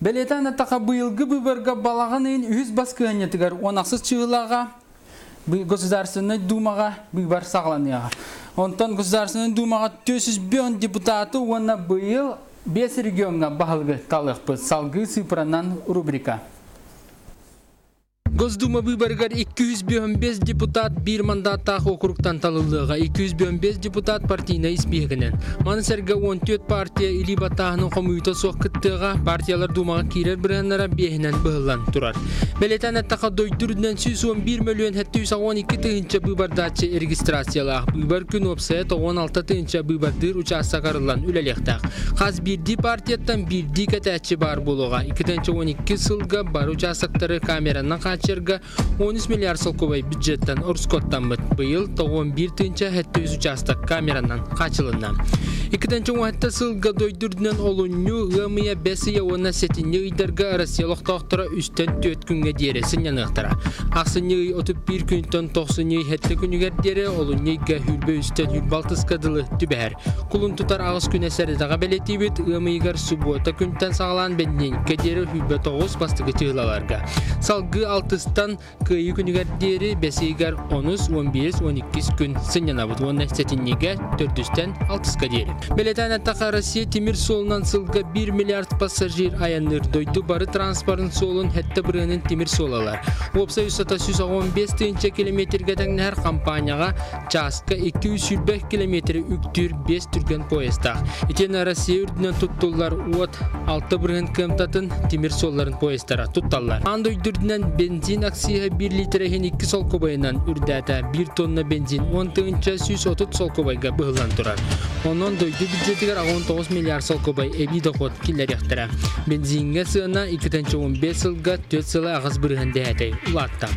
Бэлиэтээн эттэххэ, быйылгы быыбарга балаҕан ыйын үһүс баскыһыанньатыгар 16 чыһылааҕа Государственнай Думаҕа быыбар саҕаланыаҕа. Онтон Государственнай Думаҕа 405 депутаты уонна быйыл 5 региоҥҥа баһылыгы талыахпыт. Салгыы сыыпыранан рубрика. Госдума быыбарыгар 255 депутат биир мандаттаах округтан талыллыаҕа. 255 депутат партийнай испииһэгинэн. Маны сэргэ 14 партия илии баттааһынын хомуйуута суох кыттыаҕа, партиялар Думаҕа киирэр бырыһыаннара биэһинэн быһыллан турар. Бэлиэтээн эттэххэ, дойду үрдүнэн 111 мөлүйүөн 712 тыһыынча быыбардааччы регистрациялаах. Быыбар күн уопсайа 96 тыһыынча быыбардыыр учаастак арыллан үлэлиэхтээх. Хас биирдии партияттан биирдии кэтээччи баар буолуоҕа. 2012 сылга бары учаастактары камеранан хааччыйарга 13 миллиард солкуобай бюджеттан ороскуоттаммыт. Быйыл 91 тыһыынча 700 учаастак камеранан хааччылынна. 2017 сылга дойду үрдүнэн олунньу, ыам ыйа, бэс ыйа уонна сэтинньи ыйдарга Россия олохтоохторо үстэн түөрт күҥҥэ диэри сынньаныахтара. Ахсынньы ый 31 күнтэн тохсунньу ый сэттэ күнүгэр диэри олунньу ыйга сүүрбэ үстэн сүүрбэ алтыска дылы түбэһэр. Кулун тутар аҕыс күнэ сэрэдэҕэ бэлиэтиибит, ыам ыйыгар субуота күнтэн саҕалаан бэнидиэнньиккэ диэри 29 бастакы чыһылаларга. Салгыы алтыстан Кыайыы күнүгэр диэри бэс ыйыгар онус, он биэс, он иккис күн сынньанабыт уонна сэтинньигэ төрдүстэн алтыска диэри. Бэлиэтээн эттэххэ, Россия тимир суолунан сылга 1 миллиард пассажир айанныыр дойду бары транспорын суолун сэттэ бырыһыанын тимир суолалар. Уопсай устата 115 тыһыынча километрга тэҥнэһэр компанияҕа чааска 220 километры үктүүр 5 түргэн поездтаах. Итиэннэ Россия үрдүнэн туттуллар уот 6 бырыһын кыамтатын тимир суолларын поездтара тутталлар. Аан дойду үрдүнэн бензин акциза 1 литр иһин 2 солкуобайынан үрдээтэ. 1 тонна бензин 10 тыһыынча 130 солкуобайга быһыллан турар. Онон дойду бюджетигэр 19 миллиард солкуобай эбии дохуот киллэриэхтэрэ. Бензиҥҥэ сыана 2015 сылга 4 сыла аҕыс бырыһын дэһээтэй улаатта.